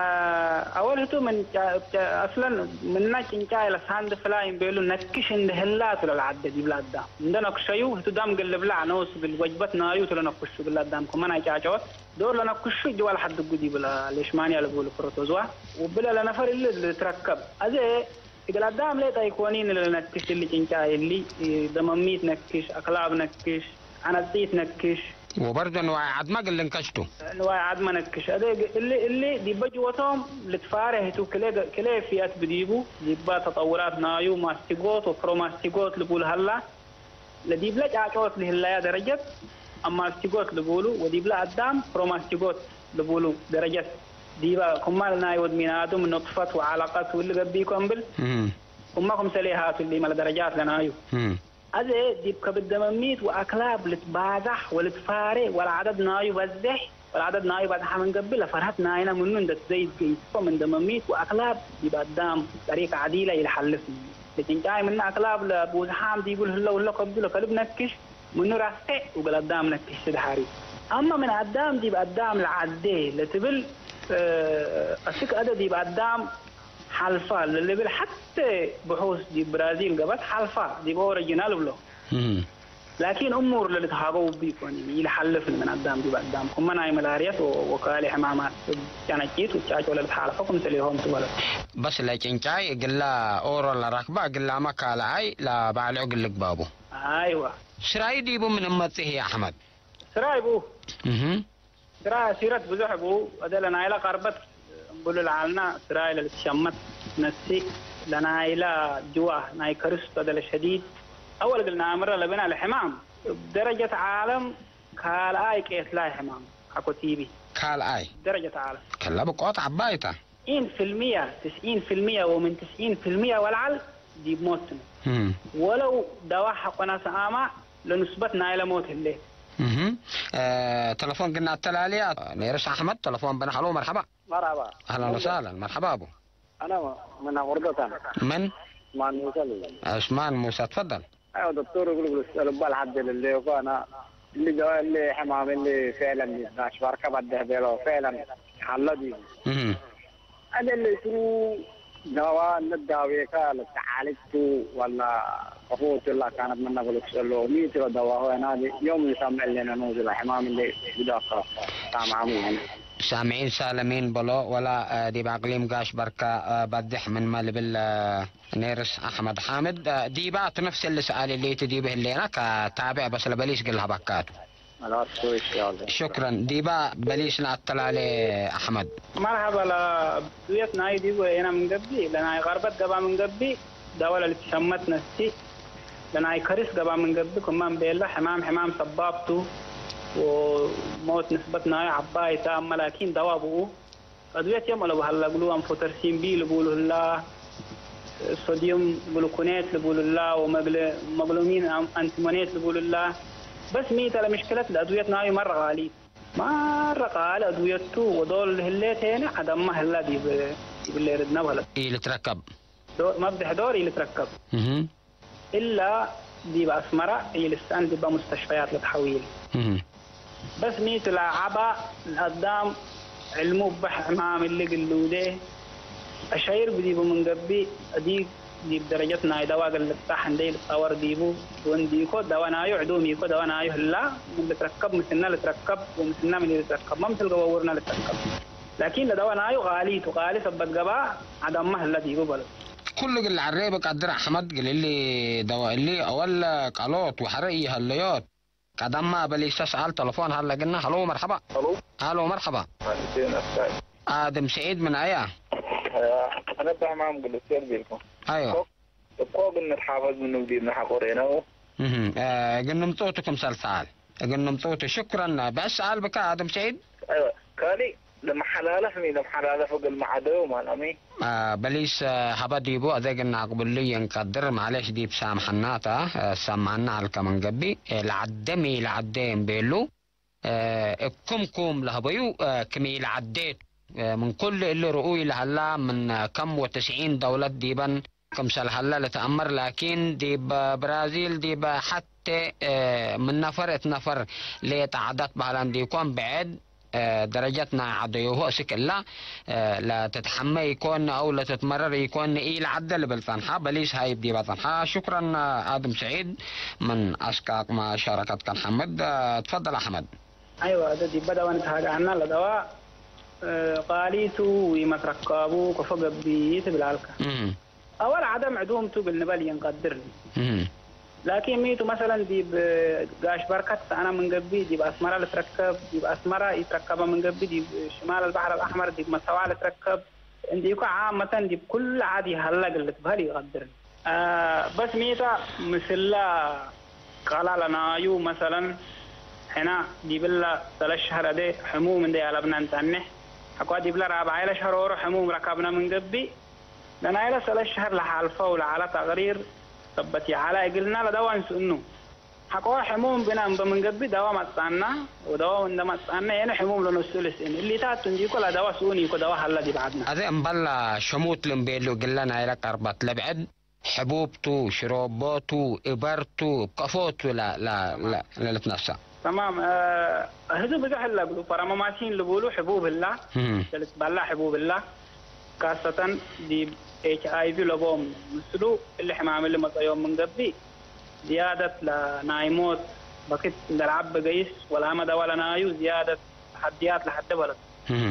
አወል ህቱ ምን ጫ-፣ ጫ-፣ አስለን ምነ ጭንጫይ ለሳንድ ፍላይ እምቤሉ ነክሽ እንደ ህላ ቱ ለለዐደ ዲብ ለአዳም። እንደ ነክሸዩ ህቱ ደም እግል ልብላዕ ኖሱ እግል ወጅበት ናዩ ቱ ለነክሹ እግል አዳም ክመ ናይ ጫጨወት ዶር ለነክሹ እጅ ወለሐድጉ ዲብ ለሌሽማንያ ልቡሉ ፕሮቶዝዋ። ወብለ ለነፈር እሊ ልትረከብ። አዜ እግል አዳም ሌጠ ኢኮኒን ለነክሽ እሊ ጭንጫይ እሊ፣ ደመሚት ነክሽ፣ አክላብ ነክሽ፣ ዐነጺት ነክሽ። ወበርዶ ንዋይ ዐድመ እግል ልንከሽ ቱ። ንዋይ ዐድመ ነክሽ። አዜ እሊ፣ እሊ ዲበ ጅወቶም ልትፋሬህ ቱ ክሌ፣ ክሌ ፊአት ብዲቡ ዲባ ተጠውራት ናዩ ማስቲጎት ወፕሮማስቲጎት ልቡል ሀላ። ለዲብለ ጫጮት ለህለያ ደረጀት አማስቲጎት ልቡሉ፣ ወዲብለ አዳም ፕሮማስቲጎት ልቡሉ ደረጀት ዲበ ክመ ለናይ ወድ ሚናዱም ኑጥፈት ወዐለቀት ወእሊ ገብኢኮ እምብል፣ እም። ክመ ክምሰሌ ሃቱ እሊመ ለደረጃት ለናዩ። እም። አዜ ዲብ ከብድ ደመሚት ወአክላብ ልትባዛሕ ወልትፋሬ ወለዐደድ ናዩ በዜሕ፣ ወለዐደድ ናዩ በዝሐ ምን ገብእ ለፈርሀት ናይነ ምኑ እንደ ትዘይድ ገይሶ ምን ደመሚት ወአክላብ ዲብ አዳም ጠሪቅ ዐዲለ ኢለሐልፍ። ለጭንጫይ ምነ አክላብ ለቡዝሓም ዲቡ ለህለው እለ ከብዱ ለከልብ ነክሽ ምኑ ረፍዕ ወእግል አዳም ነክሽ ስድሐሪ። አማ ምን አዳም ዲብ አዳም ለዐዴ ለትብል፣ እ፣ አስክ አደ ዲብ አዳም ሐልፋ ለልብል ሐቴ ብሑስ ዲብ ብራዚል ገብአት ሐልፋ ዲብ ኦሪጂናል እብሎ። እህ። ላኪን እሙር ለልትሃገው እቡ ኢኮን፣ ኢለሐልፍ ምን አዳም ዲብ አዳም። ክመ ናይ መላርየት ወ-፣ ወካሊ ሕማማት እብ ጨነጪት ውጫጮ ለልትሓልፎ ክምሰሌሆም ቱ በለት። በስ ለጭንጫይ እግላ ኦሮ ለረክበ እግላመ ካልኣይ ለባልዑ እግል ልግባቡ። አይዋ። ስራይ ዲቡ ምን እመጽእ ህይ አሕመድ? ስራይ ቡ። እህ። ስራይ ሲረት ብዙሕ ቡ። ወደ ለናይለ ቀርበት እምብሉ ለዐልና ስራይ ለልትሸመት ነስእ ለናይለ ጅዋ ናይ ከርስ ወደ ለሸዲድ አወል እግል ነአምረ ለብነ ለሕማም እብ ደረጀት ዓለም ካልኣይ ቄትላይ ሕማም ሐቆ ቲቢ። ካልኣይ። ደረጀት ዓለም። ከለ ብቆት ዐባይ ተ። ትስዒን ፍልምየ፣ ትስዒን ፍልምየ ወምን ትስዒን ፍልምየ ወለዐል ዲብ ሞት ነ። እም። ወለው ደዋ ሐቆ ነስአመ ለኑስበት ናይለ ሞት ህሌት። እህ። እ፣ ተለፎን ግና አተላልያ። ኔርስ አሕመድ ተለፎን ብነ። ሀሎ መርሐባ። መርሐባ። አህለን ወሳህለን። መርሐባ አቡ። አነ ምን አወርዶት አነ። ምን? ዑስማን ሙሳ ልብል። ዑስማን ሙሳ፣ ትፈደል። አዮ ዶክቶር እግል እግል እስአል እባ ለሐዴ ለሌኮ አነ እሊ ደዋ እሊ ሕማም እሊ ፌለን ናሽ ባርከ በደህ ቤሎ ፌለን ሀለ ዲቡ። እህ። አነ እሊ እትሩ ደዋ እንዳዌከ ለተዓልጅቱ ወላ ከፎቱ እላ ካነት ምነ እግል እስአሎ ሚ እትሮ ደዋሁ አነ ዮም ንሰምዕ እሊ ነኑዝ ለሕማም እሊ ግዳከ ሳምዓሙ ይህነ። ሳምዒን ሳለሚን በሎ ወላ፣ እ፣ ዲብ አቅሊም ጋሽ በርከ፣ እ፣ በድሕ ምንመ ልብል፣ እ፣ ኔርስ አሕመድ ሓምድ፣ እ፣ ዲባ ቱ ነፍስ እሊ ሰኣል እሊቱ ዲብ ህሌነ ከታብዕ በስ ለበሊስ እግል ሀበካቱ። ኸላስ፣ ኮይስ ያለ። ሹክረን። ዲባ በሊስ ነአተላሌ አሕመድ። መርሐባ፣ ለአዱየት ናይ ዲቡ ኤነ ምን ገብእ፣ ለናይ ቀርበት ገብአ ምን ገብእ፣ ደወ ለልትሸመት ነስእ፣ ለናይ ከርስ ገብአ ምን ገብእ፣ ክመ እምቤለ ሕማም ሕማም ሰባብ ቱ፣ ወሞት ንስበት ናዩ ዐባይ ተ፣ አመ ላኪን ደዋ ብኡ። አድዌት የም አለቡ ሀላ እግሉ፣ አምፎተርሲን ቢ ልቡሉ ህላ፣ ሶድዩም ግሉኮኔት ልቡሉ ህላ፣ ወመግለ-፣ መግሎሚን አም-፣ አንቲሞኔት ልቡሉ ህላ። በስ ሚ ተ ለምሽክለት ለአድዌት ናዩ መረ ቃሊት። መረ ቃሊ አድዌቱ ወዶል ህሌት ሄነ ዐደማ ህላ ዲብ፣ ዲብ ሌርድነ በለት። ኢልትረከብ። ዶ-፣ መብድሕ ዶር ኢልትረከብ። እህ። እላ ዲብ አስመረ ኢልሰአን ዲበ ሙስተሽፈያት ለተሐዊል። እህ። በስ ሚ ቱ ለዐባ ለአዳም ዕልሙ እበ ሕማም እሊ ግሉዴ አሸይር ብዲቡ ምን ገብእ፣ አዲግ ዲብ ደረጀት ናይ ደዋ እግል ልብጻሕ እንዴ ኢልትጠወር ዲቡ፣ ወእንዲኮ ደዋ ናዩ ዕዱም ኢኮ፣ ደዋ ናዩ ህላ፣ ምን ልትረከብ ምስነ ልትረከብ ወምስነ ምን ኢልትረከብ፣ መምስል ገወውርነ ልትረከብ። ላኪን ለደዋ ናዩ ቃሊ ቱ፣ ቃሊ ሰበት ገብአ ዐደማ ህለ ዲቡ በሉ። ኩሉ እግል ለዐሬ ብቀድር አሕመድ እግል እሊ ደወ እሊ አወል ቀሎት ወሐረ ኢሀለዮት። ቀደማ በሊሰ ሰኣል ተለፎን ሀለ ግና። ሀሎ መርሐባ። ሀሎ። ሀሎ መርሐባ። ማለቴ ነፍሳይ። አድም ስዒድ ምን አያ? አነ በሕማም ግልስቴል ቤልኩ። አዮ። እኮ፣ እኮ ግን ንትሓፈዝ ምኑ ብዲብነ ሐቆሬ ነው። እህ፣ እ፣ ግን ንምጽኡቱ ክምሰል ሰኣል። እግል ንምጽኡቱ። ሽክረን። ብዕስ ሰኣል ብከ አድም ስዒድ? አይወ፣ ካሊ ለመሐላለፍ ሚ ለመሐላለፍ እግል መዓደዩ ማለሚ። አ፣ በሊስ፣ አ፣ ሀበ ዲቡ አዜ እግል ነአቅብሉ የንቀድር፣ ማሌሽ ዲብ ሳምሐና ተ፣ አ፣ ሰምዐና ዐልከ ምን ገብእ፣ አ፣ ለዐዴ ሚ ለዐዴ እምቤሉ፣ አ፣ እክምኩም ለሀበዩ፣ አ፣ ክም ኢለዐዴ ቱ፣ አ፣ ምን ኩሉ እሊ ርኡይ ለሀላ ምን ከም ወትስዒን ደውለት ዲበን ክምሰል ሀለ ልትአመር፣ ላኪን ዲብ ብራዚል ዲብ ሐቴ፣ እ፣ ምን ነፈር እት ነፈር ሌጠ ዐደት በህለ እንዲኮን ብዕድ፣ እ፣ ደረጀት ናይ ዐደዮሁ እስክ እላ፣ እ፣ ለትትሐመ ኢኮን አው ለትትመረር ኢኮን ኢለዐደ ልብል ጸንሐ፣ በሊስ ሀይብ ዲበ ጸንሐ። ሹክረን አድም ስዒድ ምን አስቃቅ መሻረከትከ ነሐምድ። እ፣ ትፈደል አሕመድ። አይወ፣ እተ ዲበ ደዋ ንትሃገ ዐና ለደዋ፣ እ፣ ቃሊቱ ወመትረካቡ ከፎ ገብእ ትብል ዐልከ። እህ። አወል ዐደም ዕዱም ቱ እግል ንበል ኢንቀድር። እህ። ላኪን ሚ ቱ፣ መሰለን፣ ዲብ ጋሽ በርከት ሰአነ ምን ገብእ፣ ዲብ አስመረ ልትረከብ፣ ዲብ አስመረ ኢትረከበ ምን ገብእ፣ ዲብ ሽማል አልበሐር አልአሕመር፣ ዲብ መስተዋ ልትረከብ፣ እንዲኮ ዓመተን ዲብ ኩለ ዐድ ይሀለ እግል ልትበህል ኢቀድር። አ፣ በስ ሚ ተ፣ ምስለ ቀላ ለናዩ፣ መሰለን፣ ሕነ ዲብለ ሰለስ ሸህር አዜ ሕሙም እንዴ አለብነ እንጸንሕ፣ ሐቆ ዲብለ ራብዓይለ ሸህር ኦሮ ሕሙም ረከብነ ምን ገብእ፣ ለናይለ ሰለስ ሸህር ለሓልፈው ለዐለ ተቅሪር ሰበት ይዐለ እግልነ ለደዋ እንስእኑ። ሐቆ ሕሙም ብነ እምበ ምን ገብእ ደዋ መጽአነ፣ ወደዋው እንደ መጽአነ ኤነ ሕሙም ለነስኡ ልስእን። እሊታት እንዲኮ ለደዋ ስኡን ኢኮ ደዋ ሀለ ዲብ ዐድነ። አዜ እምበል ሸሙት ልምቤሉ እግለ ናይለ ቀርበት ለብዕድ ሕቡብ ቱ፣ ሽሮቦ ቱ፣ እበር ቱ፣ እብ ከፎ ቱ ለ-፣ ለ-፣ ለ-፣ ለልትነሰእ። ተማም፣ እ፣ ህቱ ብዞሕ እለ እግሉ፣ ፓራማማሲን ልቡሉ ሕቡብ ህላ፣ እህ። ለልትበላዕ ሕቡብ ህላ። ካሰተን ዲብ ኤች አይ ቪ ለቦም ምስሉ እሊ ሕማም እሊ መጸዮም ምን ገብእ፣ ዝያደት ለናይ ሞት በክት እንደ ለዐበ ገይስ፣ ወላመ ደወ ለናዩ ዝያደት ተሐድያት ለሐደ በለት። እህ።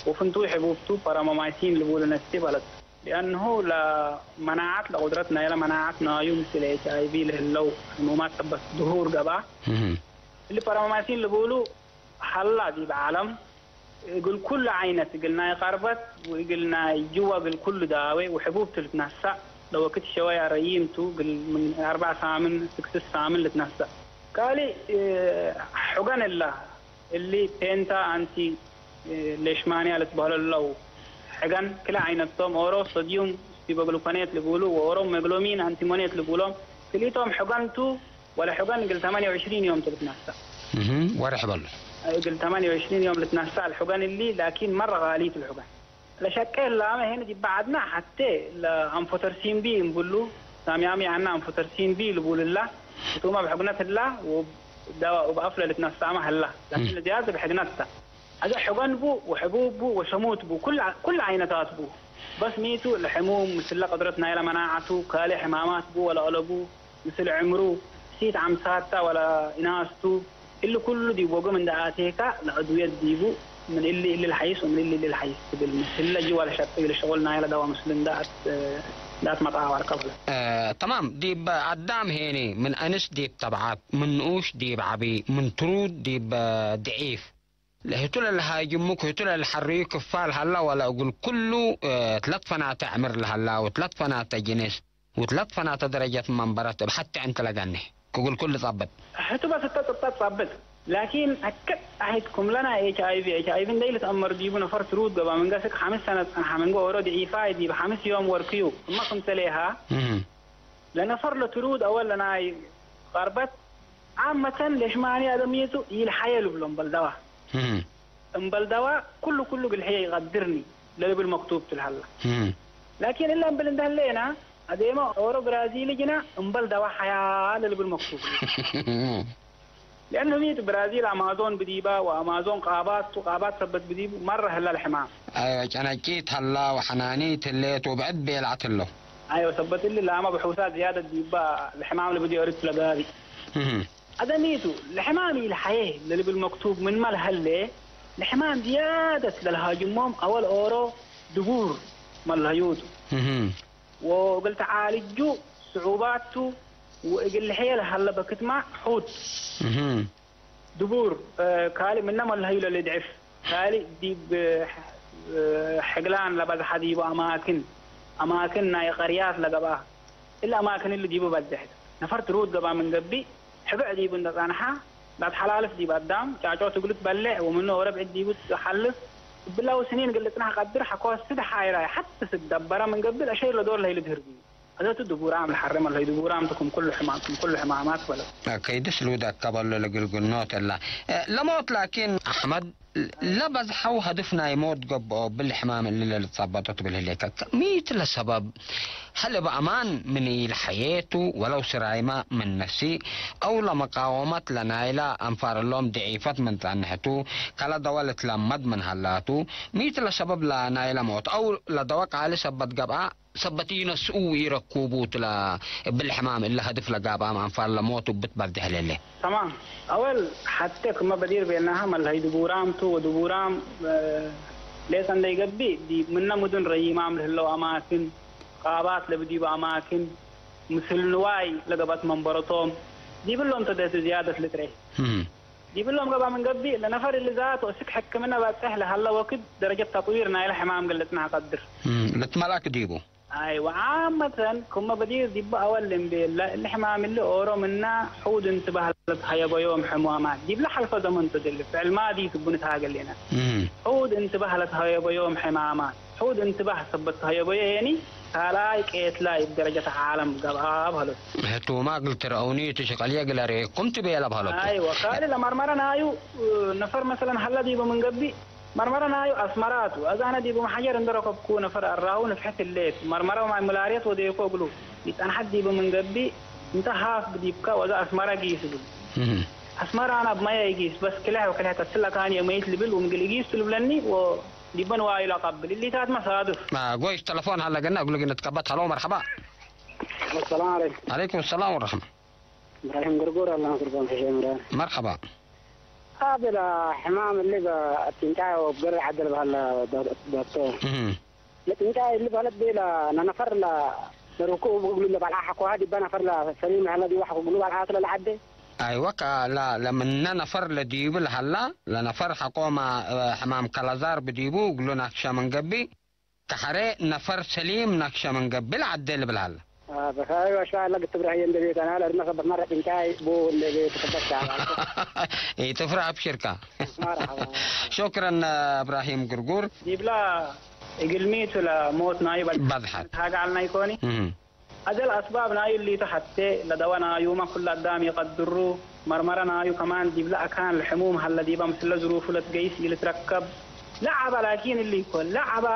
ወፍንቱይ ሕቡብቱ ፓራማማይሲን ልቡሉ ነስቲ በለት። ሊአንሁ ለመናዓት ለቁድረት ናይለ መናዓት ናዩ ምስል ኤች አይ ቪ ለህለው ሕሙማት ሰበት ድሁር ገብአ። እህ። እሊ ፓራማማይሲን ልቡሉ ሀላ ዲብ ዓለም እግል ኩሉ ዓይነት፣ እግል ናይ ቀርበት ወእግል ናይ ጅወ፣ እግል ኩሉ ዳዌ ወሕቡብ ቱ ልትነሰእ፣ ለወክድ ሸወይ አረዪም ቱ፣ እግል ምን አርበዕ ሳምን፣ ስክስት ሳምን ልትነሰእ። ካልእ፣ እ፣ ሑገን እላ፣ እሊ ፔንታ አንቲ፣ እ፣ ሌሽማንያ ልትበህሎ ለው ሕገን፣ ክለ ዓይነቶም፣ ኦሮ ሶድዩም ስቲቦግሉኮኔት ልቡሉ ወኦሮ ሜግሎሚን አንቲሞኔት ልቡሎም፣ ክልኢቶም ሑገን ቱ፣ ወለሑገን እግል ተማንየ ወዕሽሪን ዮም ቱ ልትነሰእ። እህ፣ ወርሕ በሉ። እግል ተማንየ ወዕሽሪን ዮም ልትነሰእ አልሑገን እሊ፣ ላኪን መረ ጋሊት ልሑገን። ለሸቄ ህላመ ሄነ ዲብ በዐድነ ሐቴ ለአንፎተርሲን ቢ እምብሉ፣ ሳምያሚ አነ አንፎተርሲን ቢ ልቡልላ፣ ህቱመ እብ ሕግነት ህላ፣ ወእብ ደዋ እብ አፍለ ልትነሰአመ ህላ። ላኪን እም። ለዝያድ እብ ሕግነት ተ። አዜ ሕገን ቡ ወሕቡብ ቡ ወሸሙት ቡ፣ ኩል፣ ኩል ዓይነታት ቡ። በስ ሚቱ ለሕሙም ምስለ ቅድረት ናይለ መናዓቱ፣ ካልእ ሕማማት ቡ ወለአለቡ፣ ምስል ዕምሩ፣ ሲት ዓም ሳታ ወለ ኢናስቱ፣ እሊ ኩሉ ዲብ ወግም እንደ አቴካ፣ ለአድውየት ዲቡ ምን እሊ እሊ ለሐይስ ወምን እሊ እሊ ለሐይስ ትብል፣ ምስለ ጅዋ ለሸቅዩ ለሸቁል ናይለ ደዋ ምስሉ እንደ አት-፣ እንደ አትመጣዋር ቀብለ። እ፣ ተማም። ዲብ አዳም ሄኒ፣ ምን አንስ ዲብ ተብዓት፣ ምን ንኡሽ ዲብ ዐቢ፣ ምን ትሩድ ዲብ ድዒፍ፣ ለህቱ ለለሃጅሙክ ህቱ ለለሐርዩ ክፋል ሀላ ወለ እግል ኩሉ፣ እ፣ ትለት ፈናተ ዕምር ለሀላ ወትለት ፈናተ ጅንስ ወትለት ፈናተ ደረጀት መንበረት እብ ሐቴ ዕንት ለገኔ። ክእግል ኩሉ ጸብጥ። ህቱ በስ እተ ጽብጠት ጸብጥ። ላኪን አክድ አህይት ክምለና ኤች አይ ቪ፣ ኤች አይ ቪ እንዴ ልትአመር ዲቡ ነፈር ትሩድ ገብአ ምንገ ስክ ሐምስ ሰነ ጸንሐ ምንገ ኦሮ ድዒፋይ ዲብ ሐምስ ዮም ወርክዩ። እመ ክምሰሌሃ እህ። ለነፈር ለትሩድ አወል ለናይ ቀርበት ዓመተን ለሽማኒ አደምየቱ ኢልሐየ ልብሎ እምበል ደዋ። እህ። እምበል ደዋ ኩሉ ኩሉ እግል ሕየ ኢቀድርኒ ለልብል መክቱብ ቱ ለሀላ። እህ። ላኪን እለ እምብል እንደ ህሌነ አዜመ ኦሮ ብራዚል ጅነ እምበል ደዋ ሐያ ለልብል መክቱብ። ለአኑ ሚት ብራዚል አማዞን ብዲባ ወአማዞን ቃባት ቱ ቃባት ሰበት ብዲቡ መረ ህላ ለሕማም። አይወ፣ ጨነቂት ሀላ ወሐናኒት ህሌት ወብዕድ ቤልዐት ህለው። አይወ፣ ሰበት እሊ ላመ ብሑሳት ዝያደት ዲባ ለሕማም ለብድዮ እርት ለጋቢ። እህ። አደሚቱ ለሕማም ኢልሐዬ ለልብል መክቱብ ምንመ ለሀሌ፣ ለሕማም ዝያደት ለልሃጅሞም አወል ኦሮ ድቡር መለህዩቱ። እህ። ወእግል ተዓልጁ ስዑባት ቱ፣ ወእግል ልሕየ ለሀለ በክትማ ሑድ። እህ። ድቡር፣ እ፣ ካልእ ምነ መለሀዩ ለልድዕፍ፣ ካልእ ዲብ፣ እ፣ ሕግላን ለበዝሐ ዲቡ አማክን፣ አማክን ናይ ቀርያት ለገብአ፣ እሊ አማክን እሊ ዲቡ በዝሕ። ነፈር ትሩድ ገብአ ምን ገብእ፣ ሕብዕ ዲቡ እንደ ጸንሐ፣ ለአትሐላልፍ ዲብ አዳም፣ ጫጮት እግሉ ትበሌዕ ወምኑ ኦረ ብዕድ ዲቡ ትሐልፍ፣ እብላሁ ስኒን እግል ልጽናሕ ቀድር፣ ሐኮ ስድ ሓይራይ ሐቴ ስድ ደበረ ምን ገብእ፣ ለሸይር ለዶር ለህይ ልድህር ዲቡ። አዘቱ ድቡራም ለሐርም አለዩ፣ ድቡራም ቱ ክም ኩሉ ሕማ-፣ ክም ኩሉ ሕማማት በለው። ከይድስ ልውደከ በሎ ለግልግኖት እላ። እ፣ ለሞት ላኪን አሕመድ፣ ለበዝሐው ሀድፍ ናይ ሞት ገብኦ፣ እብል ሕማም እሊ ለልትጸበጦ ትብል ህሌከ። ከ-፣ ሚት ለሰበብ? ሀል እብ አማን ምን ኢልሐዬቱ ወለው ስራይመ ምን ነሲ፣ አው ለመቃወመት ለናይለ አንፋር እሎም ድዒፈት ምን ጸንሕቱ፣ ከለ ደወ ልትለመድ ምን ሀላቱ፣ ሚት ለሰበብ ለናይለ ሞት? አው ለደወ ቃሊ ሰበት ገብአ፣ ሰበት ኢነስኡ ወኢረኩቡ እትለ እብል ሕማም እለ ሀድፍ ለጋብአም አንፋር ለሞት እቡ ትበርድሕ ለለ። ተማም። አወል ሐቴ ክመ በዲር ቤልናሀ መለሀይ ድቡራም ቱ ወድቡራም፣ እ፣ ሌጠ እንደ ኢገብእ ዲብ ምነ ምዱን ረዪማም ለህለው አማክን፣ ቃባት ለብዲቡ አማክን፣ ምስል ንዋይ ለገብአት መንበረቶም፣ ዲብሎም ተደህቱ ዝያደት ልትሬ። እም። ዲብሎም ገብአ ምን ገብእ፣ ለነፈር እሊ ዛቱ እስክ ሕክምነ በጽሕ ለሀለ ወክድ ደረጀት ተጥዊር ናይለ ሕማም ግልጽናሀ ቀድር። እም፣ ልትመልአክ ዲቡ። አይ፣ ወዓመተን ክመ በዲር ዲብ አወል እንቤለ፣ እሊ ሕማም እሊ ኦሮ ምና ሑድ እንትባህ ለትሀየበዮም ሕማማት፣ ዲብለ ሐልፈ ዘመን ተደልፍ፣ ፍዕል ማዲ ቱ እቡ ንትሃገሌነ። እም። ሑድ እንትባህ ለትሀየበዮም ሕማማት፣ ሑድ እንትባህ ሰበት ተሀየበዮ ሄኒ፣ ካልኣይ ቄትላይ እብ ደረጀት ዓለም ገብአ በህሎት። ህቱማ እግል ትረአውኒ ቱ ሽቀልየ እግል አርኤኩም ቱ ቤለ በህሎት። አይ፣ ወካሊ ለመርመረ ናዩ፣ ነፈር መሰለን ሀለ ዲቡ ምን ገብእ፣ መርመረ ናዩ አስመራ ቱ። አዛነ ዲቡ መሐየር እንደ ረከብኩ ነፈር አራሁ ንፍሐት ህሌት። መርመረ ማይ ሙላርየት ወዴኮ እግሉ። ይጸንሐት ዲቡ ምን ገብእ፣ እንተ ሃፍ ብዲብከ ወዛ አስመራ ጊስ እግሉ። እህ። አስመራ አነ እብ መየ ኢጊስ፣ በስ ክልሕ ወክልሕ ተስለ ካን የመይት ልብል ወምግል ኢጊስ ቱ ልብለኒ ወ-፣ ዲበ ንዋዩ ለአቀብል እሊታትመ ሳድፍ። አ፣ ጎሽ፣ ተለፎን ሀለ ገና እግሉ ግን ንትቀበት። ሀሎ፣ መርሐባ። ሰላም ዐለይኩም። ዐለይኩም ሰላም ወረሕመ። እብራሂም ግርጉር አለ፣ መቅርቦም ሸሸ ምረ። መርሐባ። አብላ ሕማም እሊ በአፍንጫ ወብገር ዐደል በሀለ ዶ-፣ ዶክተር። እህ። ለጥንጫ እሊ በህለት ቤለ ነነፈር ለ-፣ ለርኩብ እግሉ ለበልዓ ሐቆሃ ዲበ ነፈር ለሰሊም ለሀለ ዲበ ሐቆ እግሉ በልዓቱ ለለዐዴ። አይወ፣ ከ-፣ ለ-፣ ለምነ ነፈር ለዲቡ ለሀላ፣ ለነፈር ሐቆመ፣ እ፣ ሕማም ከለዛር ብዲቡ እግሉ ናክሸ ምን ገብእ፣ ከሐሬ ነፈር ሰሊም ናክሸ ምን ገብእ ለዐዴ ልብል ሀለ። አ፣ በካይ ወሻ ለግትብ ረህየ እንደ ቤት አና ለእድመ ሰበት መረ ጥንጫይ ቡ እንደ ቤት ተከበታ። ኢትፍራ አብሽርካ። መርሐባ። ሾክረን እብራሂም ግርጉር። ዲብላ እግልሚቱ ለሞት ናዩ በል-፣ በዝሐት። ታጋልና ይኮኒ። እህ። አዜ ለአስባብ ናዩ እሊቱ ሐቴ ለደወ ናዩመ ኩሉ አዳም ኢቀድሩ፣ መርመረ ናዩ ከማን ዲብለ አካን ለሕሙም ሀለ ዲበ ምስለ ዝሩፉ ለትገይስ ኢልትረከብ። ለዐበ ላኪን እሊ ኢኮን፣ ለዐበ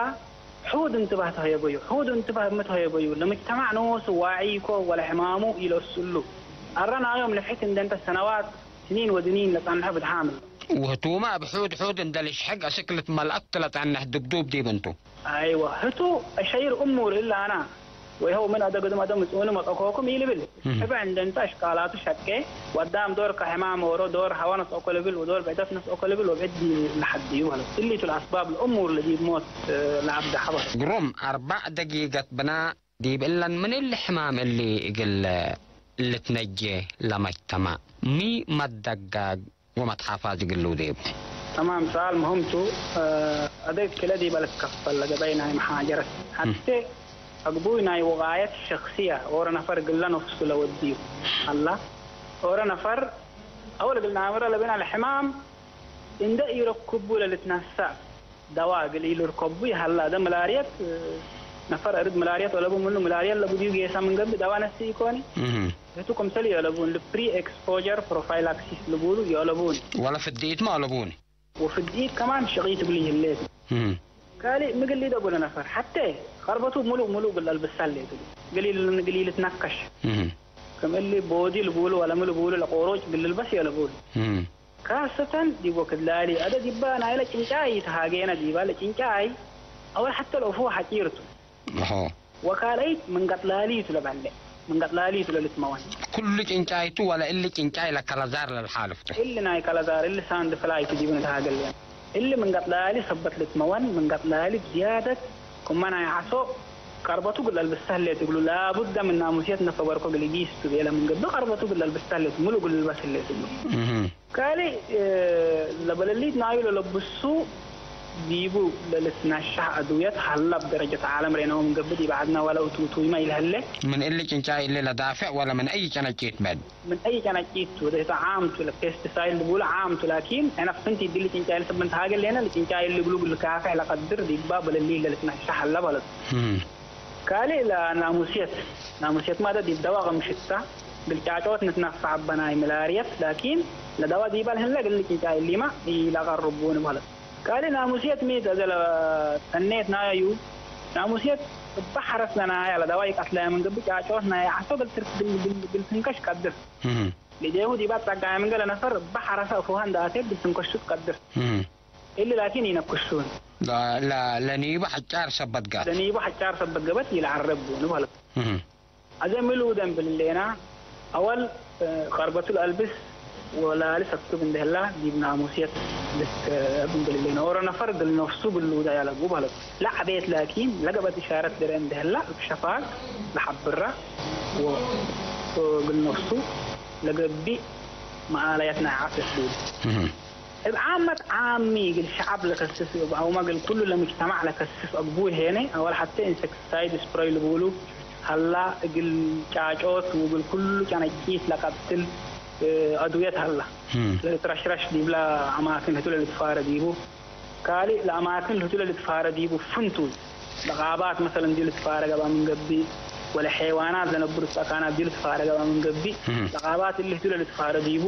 ሑድ እንትባህ ተሀየበዩ፣ ሑድ እንትባህ እብ ተሀየበዩ ለምጅተማዕ ኖሱ ዋዒ ኢኮ ወለሕማሙ ኢለአስእሉ። አረ ናዮም ንፍሕት እንደ እንተ ሰነዋት ስኒን ወድኒን ለጸንሐ ብድሃም። ወህቱመ እብ ሑድ ሑድ እንደ ልሽሕግ አስክ ልትመልአክ ለጸንሕ ድብዱብ ዲብ እንቱ። አይወ፣ ህቱ አሸይር እሙር እለ አና ወይሀው ምን አደ ግድም አደ ምጽኡኒ መጸኮኩም ኢልብል። እህ። ሕበ እንደ እንተ አሽቃላቱ ሸቄ፣ ወአዳም ዶር ከሕማም ዎሮ ዶር ሀወ ነስኦ ከልብል ወዶር ብዕደት ነስኦ ከልብል ወብዕድ ለሐድዩ ማለት። እሊቱ ለአስባብ ለእሙር ለዲብ ሞት ለአብደ ሐበር። ግሩም፣ አርበዕ ደቂቀት ብና። ዲብ እለን ምን እሊ ሕማም እሊ እግል ልትነጄ ለመጅተማዕ ሚ መትደጋግ ወመትሓፋዝ እግል ልውዴ እቡ? ተማም፣ ሰኣል ምህም ቱ። እ፣ አደግ ክለ ዲበ ልትከፈል ለገበይ ናይ መሓጀረት። ሐቴ አግቡይ ናይ ውቃየት ሸክስየ ኦሮ ነፈር እግለ ነፍሱ ለወድዩ ሀላ። ኦሮ ነፈር አወል እግል ነአምረ ለብነ ለሕማም እንደ ኢረኩቡ ለልትነሰእ ደዋ እግል ኢልርከቡ ይሀላ። አደ ምላርየት፣ ነፈር እርድ ምላርየት ወለቡ ምኑ ምላርየት ለቡ ዲዩ ጌሰ ምን ገብእ ደዋ ነስእ ኢኮኒ። እህ። ህቱ ክምሰል ይአለቡን፣ ለፕሪ ኤክስፖጀር ፕሮፋይላክሲስ ልቡሉ ይአለቡን። ወለ ፍድኢት ማ አለቡን። ወፍድኢት ከማን ሽቂት እግሉ ይህሌት። እህ። ካልእ ምግል ኢደቡ ለነፈር ሐቴ ቀርበቱ ሙሉእ ሙሉእ እግል አልብሳ ህሌት። እግል ኢል-፣ እግል ኢልትነከሽ። እህ። ክም እሊ ቦዲ ልቡሉ ወለ ሚ ልቡሉ ለቆሮጭ እግል ልልበስ ይአለቡን። እህ። ካሰተን ዲብ ወክድ ላሊ፣ አደ ዲበ ናይለ ጭንጫይ ኢተሃጌነ ዲበ፣ ለጭንጫይ አወል ሐተ ለእፉ ሐጪር ቱ። አሆ። ወካልአይት ምን ቀጥላሊ ቱ ለበሌ፣ ምን ቀጥላሊ ቱ ለልትመወን። ኩሉ ጭንጫይ ቱ ወለ እሊ ጭንጫይ ለከለዛር ለልሓልፍ ቱ? እሊ ናይ ከለዛር፣ እሊ ሳንድ ፍላይ ቱ ዲብ ንትሃገል። እሊ ምን ቀጥላሊ ሰበት ልትመወን፣ ምን ቀጥላሊ ብዝያደት ክመ ናይ ዐሶ ቀርበቱ እግል አልብሳ ህሌት እግሉ፣ ላቡደ ምን ናሙስየት ነፈገርኮ እግል ኢጊስ ቱ ቤለ ምን ገብእ ቀርበቱ እግል አልብሳ ህሌት፣ ሙሉ እግል ልልበስ ህሌት እግሉ። እህ። ካልእ፣ እ፣ ለበለሊት ናዩ ለለብሱ ዲቡ ለልትነሸሕ አድውየት ሀላ እብ ደረጀት ዓለም ሬናሁ ምን ገብእ ዲብ ዐድነ ወለ እቱ እቱይመ ኢለሀሌ። ምን እሊ ጭንጫይ እሊ ለዳፍዕ ወለ ምን አይ ጨነጪት መድ? ምን አይ ጨነጪት ቱ፣ ወደ ህቱ ዓም ቱ፣ ለፔስቲሳይድ ልቡሉ ዓም ቱ፣ ላኪን ሕነ ፍንቲት እሊ ጭንጫይ ለሰበት ሀገ ሌነ፣ ለጭንጫይ እሊ እግሉ ልካፍሕ ለቀድር ዲባ በለሊት ለልትነሸሕ ሀላ በለቱ። እም። ካልእ ለናሙስየት፣ ናሙስየት ማተ ዲብ ደዋ ቅምሽታ፣ እግል ጫጮት ንትነፈዕ እበ ናይ ምላርየት፣ ላኪን ለደዋ ዲበ ለህለ እግል ጭንጫይ እሊመ ኢለቀርቡ ንበለት። ካልእ ናሙስየት ሚ ተ? እዘ ለተኔት ናዩ፣ ናሙስየት እበ ሐረስ ለናያ ለደዋ ኢቀትለያ ምን ገብእ ጫጮት ናይ ዐሶ እግል ትርክ-፣ እግል፣ እግል፣ እግል ትንከሽ ቀድር። እህ። ለእዴሁ ዲበ አትጸጋየ ምን ገሌ ነፈር እበ ሐረሰ እፉሀ እንደ አቴት እግል ትንከሹ ትቀድር። እህ። እሊ ላኪን ኢነክሹን። ለ-፣ ለ-፣ ለኒቡ ሐጫር ሰበት ጋት። ለኒቡ ሐጫር ሰበት ገበት ኢለዐረቡ ንበለት። እህ። አዜ ሚ ልውደ እምብል ህሌና፣ አወል፣ እ፣ ቀርበቱ ለአልብስ ወላሊ ሰክብ እንዴ ህላ ዲብ ናሙስየት ልትከብ እምብል ህሌና። ኦሮ ነፈር እግል ነፍሱ እግል ልውደ ያለቡ ማለት። ለዐቤት ላኪን ለገበት እሻረት ገረ እንዴ ህላ እብ ሸፋግ ለሐብራ ወ-፣ ወእግል ነፍሱ ለገብእ መአለያት ናይ ዓፍየት ሊቡ። እህ። እብ ዓመት ዓሚ እግል ሸዐብ ለከስስ፣ እብ አውመ እግል ኩሉ ለምጅተማዕ ለከስስ አግቡይ ሄነ፣ አወል ሐቴ ኢንሰክቲሳይድ ስፕረይ ልቡሉ ሀላ፣ እግል ጫጮት ወእግል ኩሉ ጨነጪት ለቀትል፣ እ፣ አድውየት ሀላ። እም። ለልትረሽረሽ ዲብለ አማክን ህቱ ለልትፋረ ዲቡ። ካልእ ለአማክን ህቱ ለልትፋረ ዲቡ ፍንቱይ። ለቃባት መሰለን ዲብ ልትፋረ ገብአ ምን ገብእ፣ ወለ ሐይዋናት ለነብሩ አካናት ዲብ ልትፋረ ገብአ ምን ገብእ፣ እህ። ለቃባት እሊ ህቱ ለልትፋረ ዲቡ፣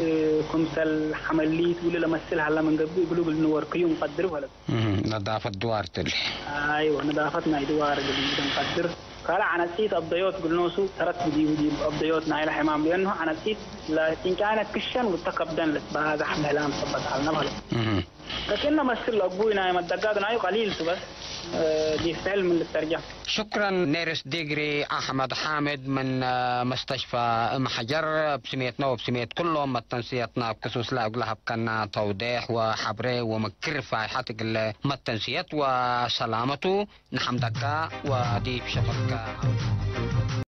እ፣ ክምሰል ሐመሊት ውሊ ለመስል ሀለ ምን ገብእ፣ እግሉ እግል ንወርክዩ እንቀድር በለት። እህ፣ ነዳፈት ድዋር ትል። አይወ፣ ነዳፈት ናይ ድዋር እግል እንቀድር። ካልእ ዐነጺት አብደዮት እግል ኖሱ ተረት ዲቡ ዲብ አብደዮት ናይለ ሕማም፣ ለአኑ ዐነጺት ለጭንጫነ ክሸን ውተ ከብደን ልትባዛሕ ምህላም ሰበት ዐልነ በለት። እህ። ከክእነ መስል ለአግቡይ ናይ መደጋግ ናዩ ቀሊል ቱ በስ፣ እ፣ ዲብ ፊዕል ምን ልተርጀም። ሽክረን ኔርስ ዲግሪ አሕመድ ሓምድ ምን መስተሽፈ እም ሐጀር። እብ ስሜትነ ወእብ ስሜት ኩሎም መተንስየትና እብ ክሱስ ለእግለ ሀብከና ተውዴሕ ወሐብሬ ወምክር ፋይሐት እግለ መተንስየት ወሰላመቱ። ነሐምደካ ወዲብ ሸቅልከ።